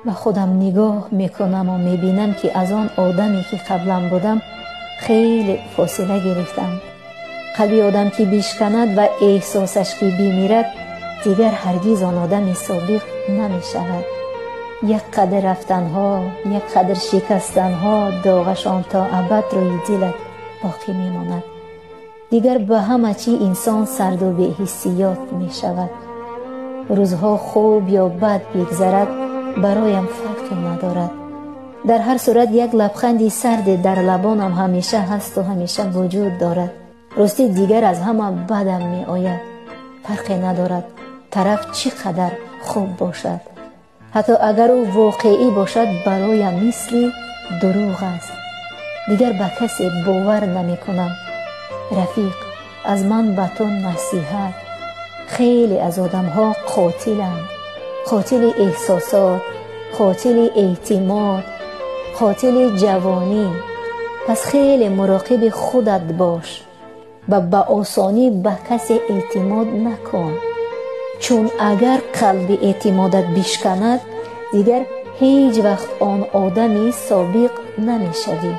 Ба худам нигоҳ мекунам ва мебинам, ки аз он одаме, ки қаблан будам, хеле фосила гирифтам. Қалби одам ки бишканад ва эҳсосаш ки бимирад, дигар ҳаргиз он одами собиқ намешавад. Як қадр рафтанҳо, як қадр шикастанҳо доғашон то абад рӯи дилат боқӣ мемонад. Дигар ба ҳама чӣ инсон сарду беҳиссиёт мешавад. Рӯзҳо хуб ё бад бигзарад, бароям фарқе надорад. Дар ҳар сурат як лабханди сарде дар лабонам ҳамеша ҳасту ҳамеша вуҷуд дорад. Ростӣ, дигар аз ҳама бадам меояд. Фарқе надорад, тараф чӣ қадар хуб бошад, ҳатто агар ӯ воқеӣ бошад, бароям мисли дурӯғ аст. Дигар ба касе бовар намекунам. Рафиқ, аз ман ба ту насиҳат: хеле аз одамҳо қотиланд, қотили эҳсосот, қотили эътимод, қотили ҷавонӣ. Пас хеле муроқиби худат бош ва ба осонӣ ба касе эътимод накун, чун агар қалби эътимодат бишканад, дигар ҳеҷ вақт он одами собиқ намешавӣ.